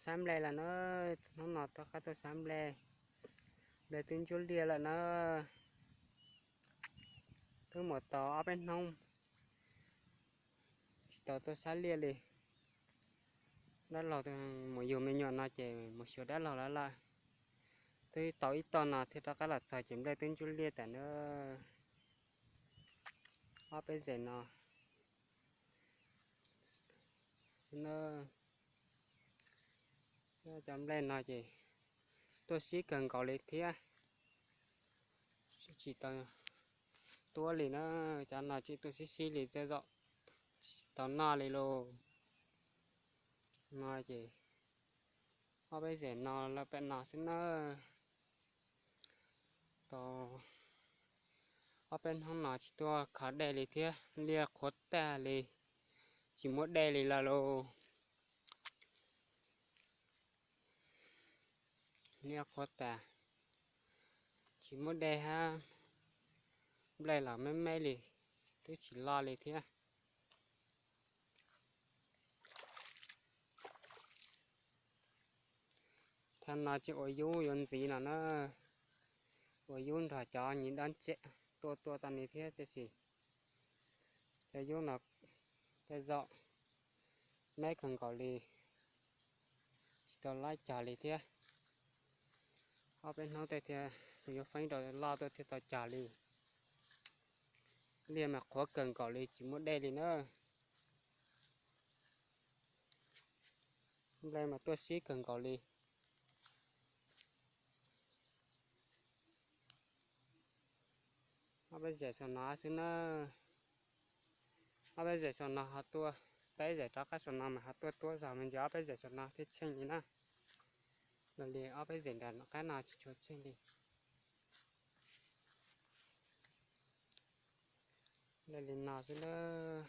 Sab nplej lawm na, hnub no rov qab tuaj sab nplej, nplej twb ntsuab liaj lawm na. Twb mus tau ob peb hnub tsis tau tuaj sab liaj li. Dab laug mus yug me nyuam no ces mus xyuas dab laug lawm lawm. Twb tau ib toj no thiaj rov qab los txog ces nplej twb ntsuab liaj tas na. Ob peb zes no xwb na. Cov nplej no ces tuaj sib kawg nkaus li thiab, tsis tau tuab li na. Cov no tsis tuaj sib sib li tej zaum tsis tau noj li lauj. No ces ob peb zes no lawm pem no xwb na. Tau ob peb hnub no tsis tuaj kho dej li thiab, liaj qhuav tag li, tsis muaj dej li lawm lauj. Liaj qhuav tas, tsis muaj dej hab, nplej los me me li, twb tsis loj li thiab. Thaum no tsis ua yub yuav ntxiv no na, ua yub nrog cov nyiv dab tsem tuaj tuaj tau ni thiab tiam sis cov yub no tej zaum me kawg nkaus li, tsis tau laib cog li thiab. Ob peb hnub tej thiaj yuav feeb rau loj tuaj thiaj tau cog li. Liaj mas qhuav kawg nkaus li tsis muaj dej li na. Nplej mas tuaj sib kawg nkaus li. Ob peb zes saum no xwb na. Ob peb zes saum no ho tuaj, peb zes rov qab saum no mas ho tuaj tuab zog me ntsis ob peb zes saum no thiaj tsheej li na. Los li ob peb zes nram qab no tsis tshua tsheej li. Los li no xwb lawm.